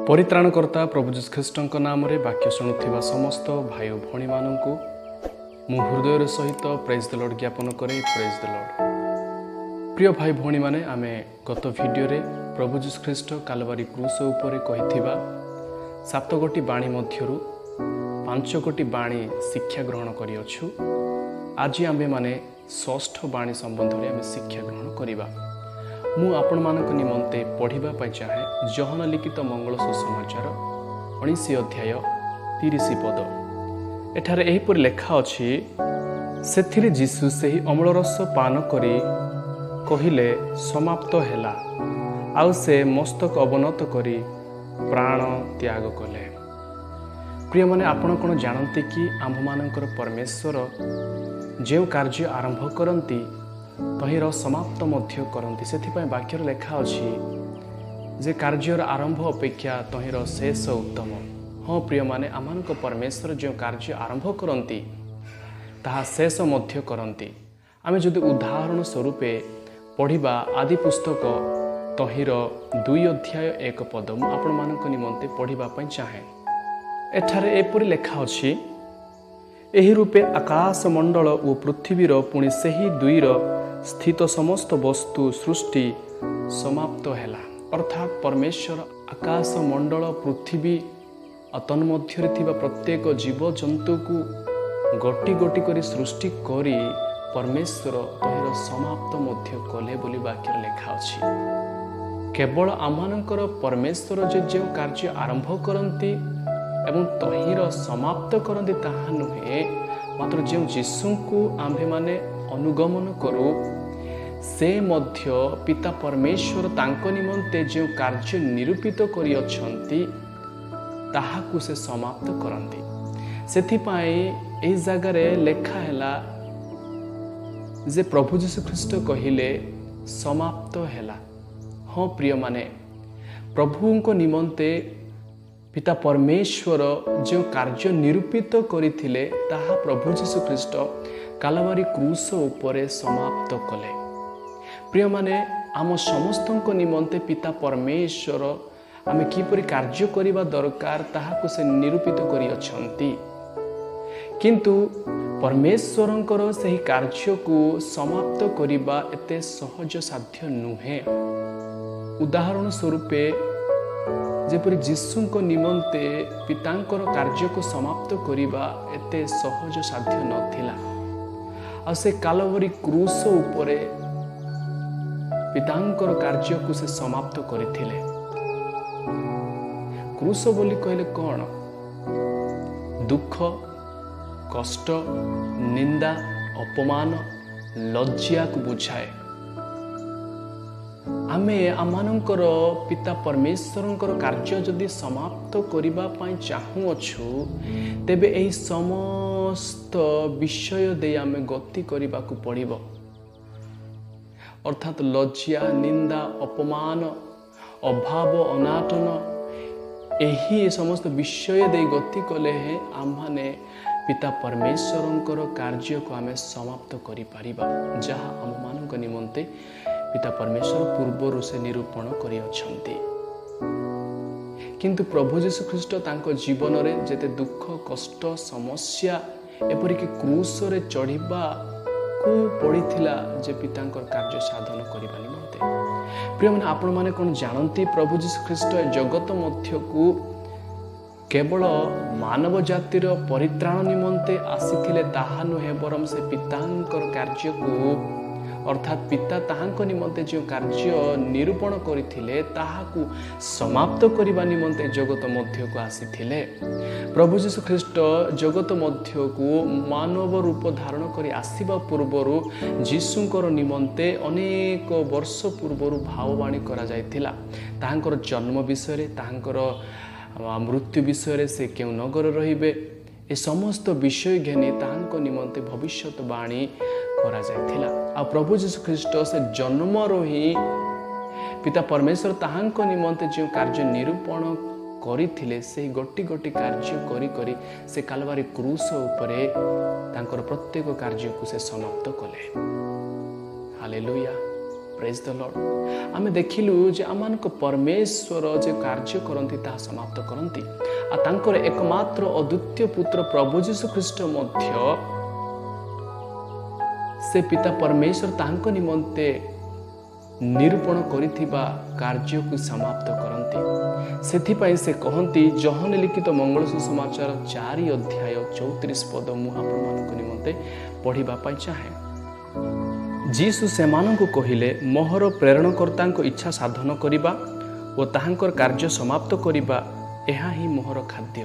ପରିତ୍ରାଣକର୍ତ୍ତା ପ୍ରଭୁ ଯୀଶୁଖ୍ରୀଷ୍ଟଙ୍କ ନାମରେ ବାକ୍ୟ ଶୁଣୁଥିବା ସମସ୍ତ ଭାଇ ଓ ଭଉଣୀମାନଙ୍କୁ ମୁଁ ହୃଦୟର ସହିତ ପ୍ରେଜ୍ ଦ ଲର୍ଡ଼ ଜ୍ଞାପନ କରେ। ପ୍ରେଜ୍ ଦ ଲର୍ଡ଼। ପ୍ରିୟ ଭାଇ ଭଉଣୀମାନେ, ଆମେ ଗତ ଭିଡ଼ିଓରେ ପ୍ରଭୁ ଯୀଶୁଖ୍ରୀଷ୍ଟ କାଲବାରୀ କ୍ରୁଶ ଉପରେ କହିଥିବା 7 ଗୋଟି ବାଣୀ ମଧ୍ୟରୁ 5 ଗୋଟି ବାଣୀ ଶିକ୍ଷା ଗ୍ରହଣ କରିଅଛୁ। ଆଜି ଆମ୍ଭେମାନେ ଷଷ୍ଠ ବାଣୀ ସମ୍ବନ୍ଧରେ ଆମେ ଶିକ୍ଷା ଗ୍ରହଣ କରିବା। ମୁଁ ଆପଣମାନଙ୍କ ନିମନ୍ତେ ପଢ଼ିବା ପାଇଁ ଚାହେଁ ଯୋହନ ଲିଖିତ ମଙ୍ଗଳ ସୁସମାଚାର 19 ଅଧ୍ୟାୟ 30 ପଦ। ଏଠାରେ ଏହିପରି ଲେଖା ଅଛି, ସେଥିରେ ଯୀଶୁ ସେହି ଅମ୍ଳରସ ପାନ କରି କହିଲେ, ସମାପ୍ତ ହେଲା। ଆଉ ସେ ମସ୍ତକ ଅବନତ କରି ପ୍ରାଣ ତ୍ୟାଗ କଲେ। ପ୍ରିୟମାନେ, ଆପଣ କ'ଣ ଜାଣନ୍ତି କି ଆମ୍ଭମାନଙ୍କର ପରମେଶ୍ୱର ଯେଉଁ କାର୍ଯ୍ୟ ଆରମ୍ଭ କରନ୍ତି ତହିଁର ସମାପ୍ତ ମଧ୍ୟ କରନ୍ତି। ସେଥିପାଇଁ ବାକ୍ୟରେ ଲେଖା ଅଛି ଯେ କାର୍ଯ୍ୟର ଆରମ୍ଭ ଅପେକ୍ଷା ତହିଁର ଶେଷ ଉତ୍ତମ। ହଁ ପ୍ରିୟମାନେ, ଆମମାନଙ୍କ ପରମେଶ୍ୱର ଯେଉଁ କାର୍ଯ୍ୟ ଆରମ୍ଭ କରନ୍ତି ତାହା ଶେଷ ମଧ୍ୟ କରନ୍ତି। ଆମେ ଯଦି ଉଦାହରଣ ସ୍ୱରୂପେ ପଢ଼ିବା ଆଦି ପୁସ୍ତକ ତହିଁର 2 ଅଧ୍ୟାୟ 1 ପଦ, ମୁଁ ଆପଣମାନଙ୍କ ନିମନ୍ତେ ପଢ଼ିବା ପାଇଁ ଚାହେଁ। ଏଠାରେ ଏପରି ଲେଖା ଅଛି, ଏହି ରୂପେ ଆକାଶ ମଣ୍ଡଳ ଓ ପୃଥିବୀର ପୁଣି ସେହି ଦୁଇର ସ୍ଥିତ ସମସ୍ତ ବସ୍ତୁ ସୃଷ୍ଟି ସମାପ୍ତ ହେଲା। ଅର୍ଥାତ୍ ପରମେଶ୍ୱର ଆକାଶ ମଣ୍ଡଳ, ପୃଥିବୀ ଆଉ ତନ୍ମଧ୍ୟରେ ଥିବା ପ୍ରତ୍ୟେକ ଜୀବଜନ୍ତୁକୁ ଗୋଟି ଗୋଟି କରି ସୃଷ୍ଟି କରି ପରମେଶ୍ୱର ତହିଁର ସମାପ୍ତ ମଧ୍ୟ କଲେ ବୋଲି ବାକ୍ୟରେ ଲେଖା ଅଛି। କେବଳ ଆମମାନଙ୍କର ପରମେଶ୍ୱର ଯେ ଯେଉଁ କାର୍ଯ୍ୟ ଆରମ୍ଭ କରନ୍ତି ଏବଂ ତହିଁର ସମାପ୍ତ କରନ୍ତି ତାହା ନୁହେଁ, ମାତ୍ର ଯେଉଁ ଯୀଶୁଙ୍କୁ ଆମ୍ଭେମାନେ ଅନୁଗମନ କରୁ ସେ ମଧ୍ୟ ପିତା ପରମେଶ୍ୱର ତାଙ୍କ ନିମନ୍ତେ ଯେଉଁ କାର୍ଯ୍ୟ ନିରୂପିତ କରିଅଛନ୍ତି ତାହାକୁ ସେ ସମାପ୍ତ କରନ୍ତି। ସେଥିପାଇଁ ଏହି ଜାଗାରେ ଲେଖା ହେଲା ଯେ ପ୍ରଭୁ ଯୀଶୁଖ୍ରୀଷ୍ଟ କହିଲେ ସମାପ୍ତ ହେଲା। ହଁ ପ୍ରିୟମାନେ, ପ୍ରଭୁଙ୍କ ନିମନ୍ତେ ପିତା ପରମେଶ୍ୱର ଯେଉଁ କାର୍ଯ୍ୟ ନିରୂପିତ କରିଥିଲେ ତାହା ପ୍ରଭୁ ଯୀଶୁଖ୍ରୀଷ୍ଟ କାଲବାରୀ କ୍ରୁଶ ଉପରେ ସମାପ୍ତ କଲେ। ପ୍ରିୟମାନେ, ଆମ ସମସ୍ତଙ୍କ ନିମନ୍ତେ ପିତା ପରମେଶ୍ୱର ଆମେ କିପରି କାର୍ଯ୍ୟ କରିବା ଦରକାର ତାହାକୁ ସେ ନିରୂପିତ କରିଅଛନ୍ତି। କିନ୍ତୁ ପରମେଶ୍ୱରଙ୍କର ସେହି କାର୍ଯ୍ୟକୁ ସମାପ୍ତ କରିବା ଏତେ ସହଜ ସାଧ୍ୟ ନୁହେଁ। ଉଦାହରଣ ସ୍ୱରୂପେ ଯେପରି ଯୀଶୁଙ୍କ ନିମନ୍ତେ ପିତାଙ୍କର କାର୍ଯ୍ୟକୁ ସମାପ୍ତ କରିବା ଏତେ ସହଜ ସାଧ୍ୟ ନଥିଲା, ଆଉ ସେ କାଲବରୀ କ୍ରୁଶ ଉପରେ ପିତାଙ୍କର କାର୍ଯ୍ୟକୁ ସେ ସମାପ୍ତ କରିଥିଲେ। କ୍ରୁଶ ବୋଲି କହିଲେ କ'ଣ? ଦୁଃଖ, କଷ୍ଟ, ନିନ୍ଦା, ଅପମାନ, ଲଜ୍ଜାକୁ ବୁଝାଏ। ଆମେ ଆମମାନଙ୍କର ପିତା ପରମେଶ୍ୱରଙ୍କର କାର୍ଯ୍ୟ ଯଦି ସମାପ୍ତ କରିବା ପାଇଁ ଚାହୁଁଅଛୁ, ତେବେ ଏହି ସମସ୍ତ ବିଷୟ ଦେଇ ଆମେ ଗତି କରିବାକୁ ପଡ଼ିବ। ଅର୍ଥାତ୍ ଲଜ୍ଜା, ନିନ୍ଦା, ଅପମାନ, ଅଭାବ, ଅନାଟନ, ଏହି ସମସ୍ତ ବିଷୟ ଦେଇ ଗତି କଲେ ହିଁ ଆମମାନେ ପିତା ପରମେଶ୍ୱରଙ୍କର କାର୍ଯ୍ୟକୁ ଆମେ ସମାପ୍ତ କରିପାରିବା, ଯାହା ଆମମାନଙ୍କ ନିମନ୍ତେ ପିତା ପରମେଶ୍ୱର ପୂର୍ବରୁ ସେ ନିରୂପଣ କରିଅଛନ୍ତି। କିନ୍ତୁ ପ୍ରଭୁ ଯୀଶୁଖ୍ରୀଷ୍ଟ ତାଙ୍କ ଜୀବନରେ ଯେତେ ଦୁଃଖ, କଷ୍ଟ, ସମସ୍ୟା, ଏପରିକି କ୍ରୁଶରେ ଚଢ଼ିବାକୁ ପଡ଼ିଥିଲା ଯେ ପିତାଙ୍କର କାର୍ଯ୍ୟ ସାଧନ କରିବା ନିମନ୍ତେ। ପ୍ରିୟମାନେ, ଆପଣମାନେ କ'ଣ ଜାଣନ୍ତି ପ୍ରଭୁ ଯୀଶୁଖ୍ରୀଷ୍ଟ ଏ ଜଗତ ମଧ୍ୟକୁ କେବଳ ମାନବ ଜାତିର ପରିତ୍ରାଣ ନିମନ୍ତେ ଆସିଥିଲେ ତାହା ନୁହେଁ, ବରଂ ସେ ପିତାଙ୍କର କାର୍ଯ୍ୟକୁ, ଅର୍ଥାତ୍ ପିତା ତାହାଙ୍କ ନିମନ୍ତେ ଯେଉଁ କାର୍ଯ୍ୟ ନିରୂପଣ କରିଥିଲେ ତାହାକୁ ସମାପ୍ତ କରିବା ନିମନ୍ତେ ଜଗତ ମଧ୍ୟକୁ ଆସିଥିଲେ। ପ୍ରଭୁ ଯୀଶୁଖ୍ରୀଷ୍ଟ ଜଗତ ମଧ୍ୟକୁ ମାନବ ରୂପ ଧାରଣ କରି ଆସିବା ପୂର୍ବରୁ ଯୀଶୁଙ୍କର ନିମନ୍ତେ ଅନେକ ବର୍ଷ ପୂର୍ବରୁ ଭାବବାଣୀ କରାଯାଇଥିଲା। ତାହାଙ୍କର ଜନ୍ମ ବିଷୟରେ, ତାହାଙ୍କର ମୃତ୍ୟୁ ବିଷୟରେ, ସେ କେଉଁ ନଗରରେ ରହିବେ, ଏ ସମସ୍ତ ବିଷୟ ଘେନି ତାହାଙ୍କ ନିମନ୍ତେ ଭବିଷ୍ୟତବାଣୀ କରାଯାଇଥିଲା। ଆଉ ପ୍ରଭୁ ଯୀଶୁଖ୍ରୀଷ୍ଟ ସେ ଜନ୍ମରୁ ହିଁ ପିତା ପରମେଶ୍ୱର ତାହାଙ୍କ ନିମନ୍ତେ ଯେଉଁ କାର୍ଯ୍ୟ ନିରୂପଣ କରିଥିଲେ ସେହି ଗୋଟି ଗୋଟି କାର୍ଯ୍ୟ କରି କରି ସେ କାଲବାରୀ କ୍ରୁଶ ଉପରେ ତାଙ୍କର ପ୍ରତ୍ୟେକ କାର୍ଯ୍ୟକୁ ସେ ସମାପ୍ତ କଲେ। Hallelujah, Praise the Lord. ଆମେ ଦେଖିଲୁ ଯେ ଆମମାନଙ୍କ ପରମେଶ୍ୱର ଯେ କାର୍ଯ୍ୟ କରନ୍ତି ତାହା ସମାପ୍ତ କରନ୍ତି, ଆଉ ତାଙ୍କର ଏକମାତ୍ର ଅଦ୍ୱିତୀୟ ପୁତ୍ର ପ୍ରଭୁ ଯୀଶୁ ଖ୍ରୀଷ୍ଟ ମଧ୍ୟ ସେ ପିତା ପରମେଶ୍ୱର ତାଙ୍କ ନିମନ୍ତେ ନିରୂପଣ କରିଥିବା କାର୍ଯ୍ୟକୁ ସମାପ୍ତ କରନ୍ତି। ସେଥିପାଇଁ ସେ କହନ୍ତି, ଯୋହନ ଲିଖିତ ମଙ୍ଗଳ ସୁସମାଚାର 4 ଅଧ୍ୟାୟ 34 ପଦ ମୁଁ ଆପଣମାନଙ୍କ ନିମନ୍ତେ ପଢ଼ିବା ପାଇଁ ଚାହେଁ। ଯୀଶୁ ସେମାନଙ୍କୁ କହିଲେ, ମୋହର ପ୍ରେରଣକର୍ତ୍ତାଙ୍କ ଇଚ୍ଛା ସାଧନ କରିବା ଓ ତାହାଙ୍କର କାର୍ଯ୍ୟ ସମାପ୍ତ କରିବା, ଏହା ହିଁ ମୋହର ଖାଦ୍ୟ।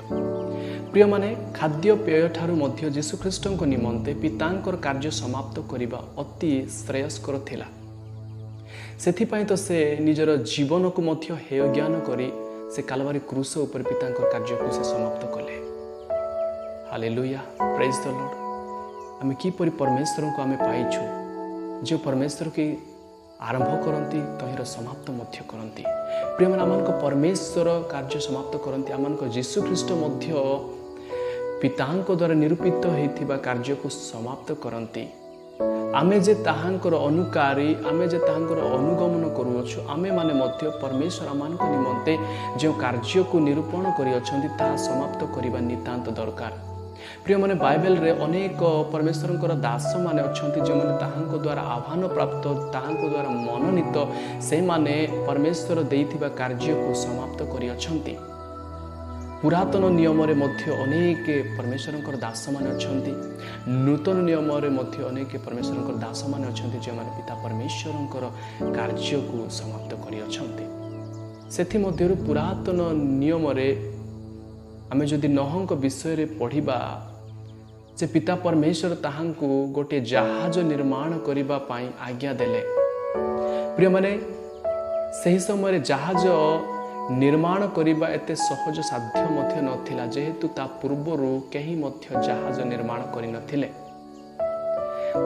ପ୍ରିୟମାନେ, ଖାଦ୍ୟପେୟ ଠାରୁ ମଧ୍ୟ ଯୀଶୁଖ୍ରୀଷ୍ଟଙ୍କ ନିମନ୍ତେ ପିତାଙ୍କର କାର୍ଯ୍ୟ ସମାପ୍ତ କରିବା ଅତି ଶ୍ରେୟସ୍କର ଥିଲା। ସେଥିପାଇଁ ତ ସେ ନିଜର ଜୀବନକୁ ମଧ୍ୟ ହେୟ ଜ୍ଞାନ କରି ସେ କାଲବାରୀ କ୍ରୁଶ ଉପରେ ପିତାଙ୍କର କାର୍ଯ୍ୟକୁ ସେ ସମାପ୍ତ କଲେ। ହାଲେଲୁୟା, ପ୍ରେଜ୍ ଦ ଲର୍ଡ। ଆମେ କିପରି ପରମେଶ୍ୱରଙ୍କୁ ଆମେ ପାଇଛୁ, ଯେଉଁ ପରମେଶ୍ୱର କି ଆରମ୍ଭ କରନ୍ତି ତହିଁର ସମାପ୍ତ ମଧ୍ୟ କରନ୍ତି। ପ୍ରିୟମାନେ, ଆମମାନଙ୍କ ପରମେଶ୍ୱର କାର୍ଯ୍ୟ ସମାପ୍ତ କରନ୍ତି। ଆମମାନଙ୍କ ଯୀଶୁଖ୍ରୀଷ୍ଟ ମଧ୍ୟ ପିତାଙ୍କ ଦ୍ୱାରା ନିରୂପିତ ହୋଇଥିବା କାର୍ଯ୍ୟକୁ ସମାପ୍ତ କରନ୍ତି। ଆମେ ଯେ ତାହାଙ୍କର ଅନୁକାରୀ, ଆମେ ଯେ ତାହାଙ୍କର ଅନୁଗମନ କରୁଅଛୁ, ଆମେମାନେ ମଧ୍ୟ ପରମେଶ୍ୱର ଆମମାନଙ୍କ ନିମନ୍ତେ ଯେଉଁ କାର୍ଯ୍ୟକୁ ନିରୂପଣ କରିଅଛନ୍ତି ତାହା ସମାପ୍ତ କରିବା ନିତାନ୍ତ ଦରକାର। ପ୍ରିୟମାନେ, ବାଇବେଲରେ ଅନେକ ପରମେଶ୍ୱରଙ୍କର ଦାସମାନେ ଅଛନ୍ତି ଯେଉଁମାନେ ତାହାଙ୍କ ଦ୍ୱାରା ଆହ୍ୱାନ ପ୍ରାପ୍ତ, ତାହାଙ୍କ ଦ୍ୱାରା ମନୋନୀତ, ସେମାନେ ପରମେଶ୍ୱର ଦେଇଥିବା କାର୍ଯ୍ୟକୁ ସମାପ୍ତ କରିଅଛନ୍ତି। ପୁରାତନ ନିୟମରେ ମଧ୍ୟ ଅନେକ ପରମେଶ୍ୱରଙ୍କର ଦାସମାନେ ଅଛନ୍ତି, ନୂତନ ନିୟମରେ ମଧ୍ୟ ଅନେକ ପରମେଶ୍ୱରଙ୍କର ଦାସମାନେ ଅଛନ୍ତି ଯେଉଁମାନେ ପିତା ପରମେଶ୍ୱରଙ୍କର କାର୍ଯ୍ୟକୁ ସମାପ୍ତ କରିଅଛନ୍ତି। ସେଥିମଧ୍ୟରୁ ପୁରାତନ ନିୟମରେ ଆମେ ଯଦି ନୋହଙ୍କ ବିଷୟରେ ପଢ଼ିବା ଯେ ପିତା ପରମେଶ୍ୱର ତାହାଙ୍କୁ ଗୋଟିଏ ଜାହାଜ ନିର୍ମାଣ କରିବା ପାଇଁ ଆଜ୍ଞା ଦେଲେ। ପ୍ରିୟମାନେ, ସେହି ସମୟରେ ଜାହାଜ ନିର୍ମାଣ କରିବା ଏତେ ସହଜ ସାଧ୍ୟ ମଧ୍ୟ ନଥିଲା, ଯେହେତୁ ତା ପୂର୍ବରୁ କେହି ମଧ୍ୟ ଜାହାଜ ନିର୍ମାଣ କରିନଥିଲେ।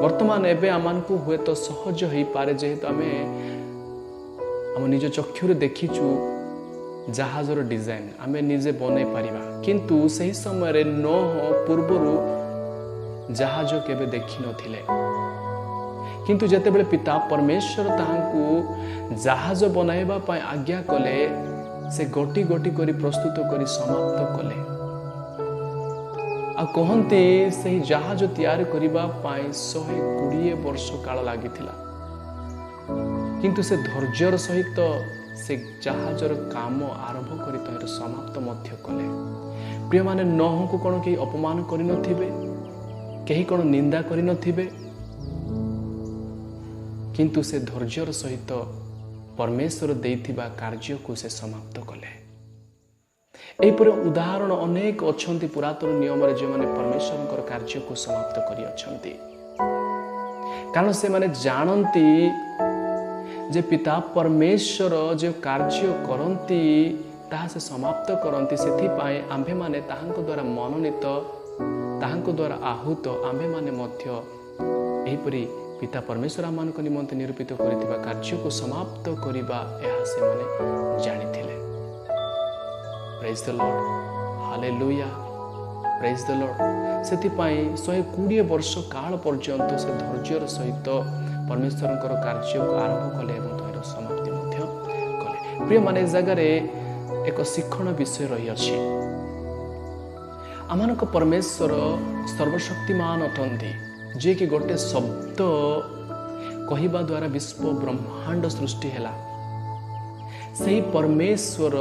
ବର୍ତ୍ତମାନ ଏବେ ଆମମାନଙ୍କୁ ହୁଏତ ସହଜ ହେଇପାରେ, ଯେହେତୁ ଆମେ ଆମ ନିଜ ଚକ୍ଷୁରେ ଦେଖିଛୁ ଜାହାଜର ଡିଜାଇନ୍, ଆମେ ନିଜେ ବନେଇ ପାରିବା। କିନ୍ତୁ ସେହି ସମୟରେ ନୋହ ପୂର୍ବରୁ ଜାହାଜ କେବେ ଦେଖିନଥିଲେ। କିନ୍ତୁ ଯେତେବେଳେ ପିତା ପରମେଶ୍ୱର ତାହାଙ୍କୁ ଜାହାଜ ବନାଇବା ପାଇଁ ଆଜ୍ଞା କଲେ, ସେ ଗୋଟି ଗୋଟି କରି ପ୍ରସ୍ତୁତ କରି ସମାପ୍ତ କଲେ। ଆଉ କହନ୍ତି ସେହି ଜାହାଜ ତିଆରି କରିବା ପାଇଁ 120 ବର୍ଷ କାଳ ଲାଗିଥିଲା। କିନ୍ତୁ ସେ ଧୈର୍ଯ୍ୟର ସହିତ ସେ ଜାହାଜର କାମ ଆରମ୍ଭ କରି ତହିଁର ସମାପ୍ତ ମଧ୍ୟ କଲେ। ପ୍ରିୟମାନେ, ନୋହଙ୍କୁ କ'ଣ କେହି ଅପମାନ କରିନଥିବେ? କେହି କ'ଣ ନିନ୍ଦା କରିନଥିବେ? କିନ୍ତୁ ସେ ଧୈର୍ଯ୍ୟର ସହିତ ପରମେଶ୍ୱର ଦେଇଥିବା କାର୍ଯ୍ୟକୁ ସେ ସମାପ୍ତ କଲେ। ଏହିପରି ଉଦାହରଣ ଅନେକ ଅଛନ୍ତି ପୁରାତନ ନିୟମରେ, ଯେଉଁମାନେ ପରମେଶ୍ୱରଙ୍କର କାର୍ଯ୍ୟକୁ ସମାପ୍ତ କରିଅଛନ୍ତି। କାରଣ ସେମାନେ ଜାଣନ୍ତି ଯେ ପିତା ପରମେଶ୍ୱର ଯେଉଁ କାର୍ଯ୍ୟ କରନ୍ତି ତାହା ସେ ସମାପ୍ତ କରନ୍ତି। ସେଥିପାଇଁ ଆମ୍ଭେମାନେ ତାହାଙ୍କ ଦ୍ୱାରା ମନୋନୀତ, ତାହାଙ୍କ ଦ୍ୱାରା ଆହୁତ, ଆମ୍ଭେମାନେ ମଧ୍ୟ ଏହିପରି ପିତା ପରମେଶ୍ୱର ଆମମାନଙ୍କ ନିମନ୍ତେ ନିରୂପିତ କରିଥିବା କାର୍ଯ୍ୟକୁ ସମାପ୍ତ କରିବା, ଏହା ସେମାନେ ଜାଣିଥିଲେ। Praise the Lord, hallelujah, praise the Lord. ସେଥିପାଇଁ 120 ବର୍ଷ କାଳ ପର୍ଯ୍ୟନ୍ତ ସେ ଧୈର୍ଯ୍ୟର ସହିତ ପରମେଶ୍ୱରଙ୍କର କାର୍ଯ୍ୟକୁ ଆରମ୍ଭ କଲେ ଏବଂ ତହିଁର ସମାପ୍ତି ମଧ୍ୟ କଲେ। ପ୍ରିୟମାନେ, ଏ ଜାଗାରେ ଏକ ଶିକ୍ଷଣ ବିଷୟ ରହିଅଛି। ଆମମାନଙ୍କ ପରମେଶ୍ୱର ସର୍ବଶକ୍ତିମାନ ଅଟନ୍ତି, ଯିଏକି ଗୋଟେ ଶବ୍ଦ କହିବା ଦ୍ୱାରା ବିଶ୍ୱ ବ୍ରହ୍ମାଣ୍ଡ ସୃଷ୍ଟି ହେଲା। ସେହି ପରମେଶ୍ୱର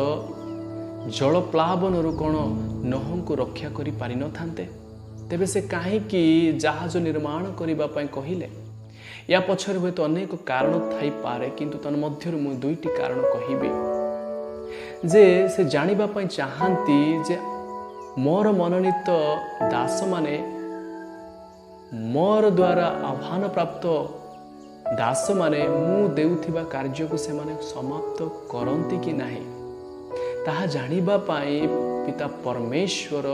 ଜଳପ୍ଲାବନରୁ କ'ଣ ନୋହଙ୍କୁ ରକ୍ଷା କରିପାରିନଥାନ୍ତେ? ତେବେ ସେ କାହିଁକି ଜାହାଜ ନିର୍ମାଣ କରିବା ପାଇଁ କହିଲେ? ୟା ପଛରେ ହୁଏତ ଅନେକ କାରଣ ଥାଇପାରେ, କିନ୍ତୁ ତନ୍ମଧ୍ୟରୁ ମୁଁ 2ଟି କାରଣ କହିବି। ଯେ ସେ ଜାଣିବା ପାଇଁ ଚାହାନ୍ତି ଯେ ମୋର ମନୋନୀତ ଦାସମାନେ, ମୋର ଦ୍ୱାରା ଆହ୍ୱାନ ପ୍ରାପ୍ତ ଦାସମାନେ ମୁଁ ଦେଉଥିବା କାର୍ଯ୍ୟକୁ ସେମାନେ ସମାପ୍ତ କରନ୍ତି କି ନାହିଁ, ତାହା ଜାଣିବା ପାଇଁ ପିତା ପରମେଶ୍ୱର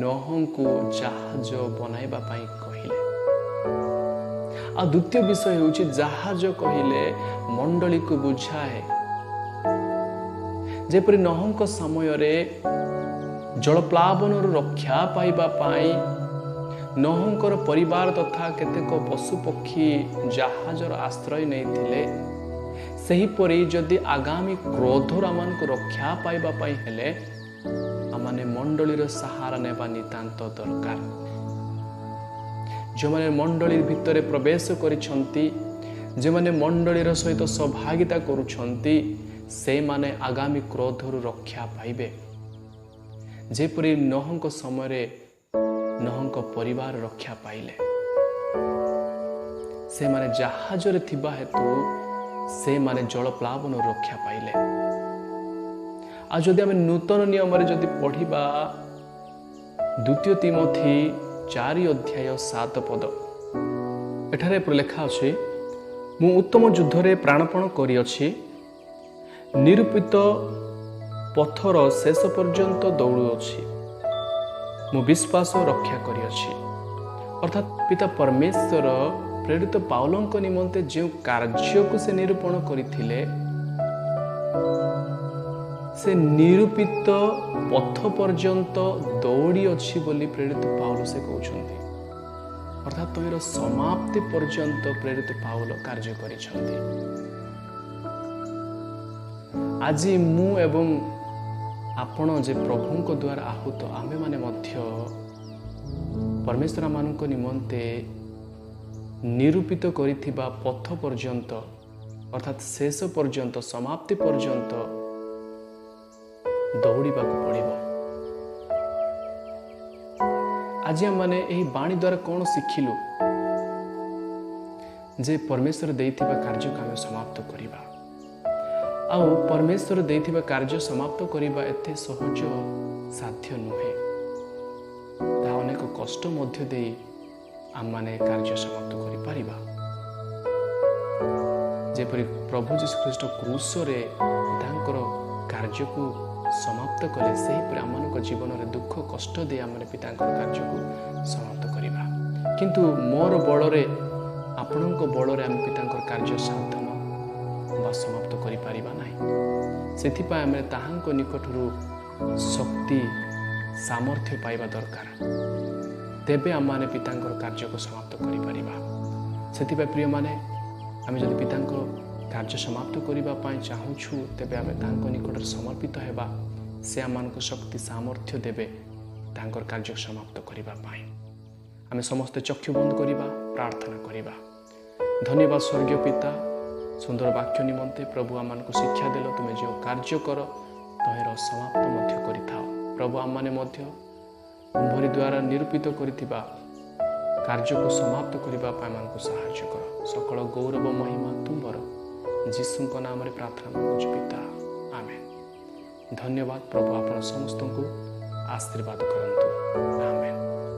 ନୋହଙ୍କୁ ଜାହାଜ ବନାଇବା ପାଇଁ କହିଲେ। ଆଉ ଦ୍ୱିତୀୟ ବିଷୟ ହେଉଛି, ଜାହାଜ କହିଲେ ମଣ୍ଡଳୀକୁ ବୁଝାଏ। ଯେପରି ନୋହଙ୍କ ସମୟରେ ଜଳପ୍ଲାବନରୁ ରକ୍ଷା ପାଇବା ପାଇଁ ନୋହଙ୍କର ପରିବାର ତଥା କେତେକ ପଶୁପକ୍ଷୀ ଜାହାଜର ଆଶ୍ରୟ ନେଇଥିଲେ, ସେହିପରି ଯଦି ଆଗାମୀ କ୍ରୋଧରୁ ଆମମାନଙ୍କୁ ରକ୍ଷା ପାଇବା ପାଇଁ ହେଲେ ଆମମାନେ ମଣ୍ଡଳୀର ସାହାରା ନେବା ନିତାନ୍ତ ଦରକାର। ଯେଉଁମାନେ ମଣ୍ଡଳୀ ଭିତରେ ପ୍ରବେଶ କରିଛନ୍ତି, ଯେଉଁମାନେ ମଣ୍ଡଳୀର ସହିତ ସହଭାଗିତା କରୁଛନ୍ତି, ସେମାନେ ଆଗାମୀ କ୍ରୋଧରୁ ରକ୍ଷା ପାଇବେ। ଯେପରି ନୋହଙ୍କ ସମୟରେ ନୋହଙ୍କ ପରିବାର ରକ୍ଷା ପାଇଲେ, ସେମାନେ ଜାହାଜରେ ଥିବା ହେତୁ ସେମାନେ ଜଳପ୍ଲାବନରୁ ରକ୍ଷା ପାଇଲେ। ଆଉ ଯଦି ଆମେ ନୂତନ ନିୟମରେ ଯଦି ପଢ଼ିବା, ଦ୍ୱିତୀୟ ତୀମଥି 4 ଅଧ୍ୟାୟ 7 ପଦ, ଏଠାରେ ଲେଖା ଅଛି, ମୁଁ ଉତ୍ତମ ଯୁଦ୍ଧରେ ପ୍ରାଣପଣ କରିଅଛି, ନିରୂପିତ ପଥର ଶେଷ ପର୍ଯ୍ୟନ୍ତ ଦୌଡ଼ୁଅଛି, ମୁଁ ବିଶ୍ୱାସ ରକ୍ଷା କରିଅଛି। ଅର୍ଥାତ୍ ପିତା ପରମେଶ୍ୱର ପ୍ରେରିତ ପାଉଲଙ୍କ ନିମନ୍ତେ ଯେଉଁ କାର୍ଯ୍ୟକୁ ସେ ନିରୂପଣ କରିଥିଲେ, ସେ ନିରୂପିତ ପଥ ପର୍ଯ୍ୟନ୍ତ ଦୌଡ଼ି ଅଛି ବୋଲି ପ୍ରେରିତ ପାଉଲ ସେ କହୁଛନ୍ତି। ଅର୍ଥାତ୍ ତହିଁର ସମାପ୍ତି ପର୍ଯ୍ୟନ୍ତ ପ୍ରେରିତ ପାଉଲ କାର୍ଯ୍ୟ କରିଛନ୍ତି। ଆଜି ମୁଁ ଏବଂ ଆପଣ ଯେ ପ୍ରଭୁଙ୍କ ଦ୍ୱାରା ଆହୁତ, ଆମେମାନେ ମଧ୍ୟ ପରମେଶ୍ୱରମାନଙ୍କ ନିମନ୍ତେ ନିରୂପିତ କରିଥିବା ପଥ ପର୍ଯ୍ୟନ୍ତ, ଅର୍ଥାତ୍ ଶେଷ ପର୍ଯ୍ୟନ୍ତ, ସମାପ୍ତି ପର୍ଯ୍ୟନ୍ତ ଦୌଡ଼ିବାକୁ ପଡ଼ିବ। ଆଜି ଆମମାନେ ଏହି ବାଣୀ ଦ୍ୱାରା କ'ଣ ଶିଖିଲୁ? ଯେ ପରମେଶ୍ୱର ଦେଇଥିବା କାର୍ଯ୍ୟକୁ ଆମେ ସମାପ୍ତ କରିବା। ଆଉ ପରମେଶ୍ୱର ଦେଇଥିବା କାର୍ଯ୍ୟ ସମାପ୍ତ କରିବା ଏତେ ସହଜ ସାଧ୍ୟ ନୁହେଁ, ତାହା ଅନେକ କଷ୍ଟ ମଧ୍ୟ ଦେଇ ଆମମାନେ କାର୍ଯ୍ୟ ସମାପ୍ତ କରିପାରିବା। ଯେପରି ପ୍ରଭୁ ଯୀଶୁଖ୍ରୀଷ୍ଟ କ୍ରୁଶରେ ପିତାଙ୍କର କାର୍ଯ୍ୟକୁ ସମାପ୍ତ କଲେ, ସେହିପରି ଆମମାନଙ୍କ ଜୀବନରେ ଦୁଃଖ କଷ୍ଟ ଦେଇ ଆମେ ପିତାଙ୍କର କାର୍ଯ୍ୟକୁ ସମାପ୍ତ କରିବା। କିନ୍ତୁ ମୋର ବଳରେ, ଆପଣଙ୍କ ବଳରେ ଆମେ ପିତାଙ୍କର କାର୍ଯ୍ୟ ସାଧନ ବା ସମାପ୍ତ କରିପାରିବା ନାହିଁ। ସେଥିପାଇଁ ଆମେ ତାହାଙ୍କ ନିକଟରୁ ଶକ୍ତି ସାମର୍ଥ୍ୟ ପାଇବା ଦରକାର, ତେବେ ଆମମାନେ ପିତାଙ୍କର କାର୍ଯ୍ୟକୁ ସମାପ୍ତ କରିପାରିବା। ସେଥିପାଇଁ ପ୍ରିୟମାନେ, ଆମେ ଯଦି ପିତାଙ୍କ କାର୍ଯ୍ୟ ସମାପ୍ତ କରିବା ପାଇଁ ଚାହୁଁଛୁ, ତେବେ ଆମେ ତାଙ୍କ ନିକଟରେ ସମର୍ପିତ ହେବା। ସେ ଆମମାନଙ୍କୁ ଶକ୍ତି ସାମର୍ଥ୍ୟ ଦେବେ ତାଙ୍କର କାର୍ଯ୍ୟ ସମାପ୍ତ କରିବା ପାଇଁ। ଆମେ ସମସ୍ତେ ଚକ୍ଷୁ ବନ୍ଦ କରିବା, ପ୍ରାର୍ଥନା କରିବା। ଧନ୍ୟବାଦ ସ୍ୱର୍ଗୀୟ ପିତା, ସୁନ୍ଦର ବାକ୍ୟ ନିମନ୍ତେ। ପ୍ରଭୁ ଆମମାନଙ୍କୁ ଶିକ୍ଷା ଦେଲ, ତୁମେ ଯେଉଁ କାର୍ଯ୍ୟ କର ତହିଁର ସମାପ୍ତ ମଧ୍ୟ କରିଥାଅ। ପ୍ରଭୁ ଆମମାନେ ମଧ୍ୟ ତୁମ୍ଭରି ଦ୍ୱାରା ନିରୂପିତ କରିଥିବା କାର୍ଯ୍ୟକୁ ସମାପ୍ତ କରିବା ପାଇଁ ଆମମାନଙ୍କୁ ସାହାଯ୍ୟ କର। ସକଳ ଗୌରବ ମହିମା ତୁମ୍ଭର, ଯୀଶୁଙ୍କ ନାମରେ ପ୍ରାର୍ଥନା ମାଗୁଛୁ ପିତା, ଆମେନ୍। ଧନ୍ୟବାଦ। ପ୍ରଭୁ ଆପଣ ସମସ୍ତଙ୍କୁ ଆଶୀର୍ବାଦ କରନ୍ତୁ।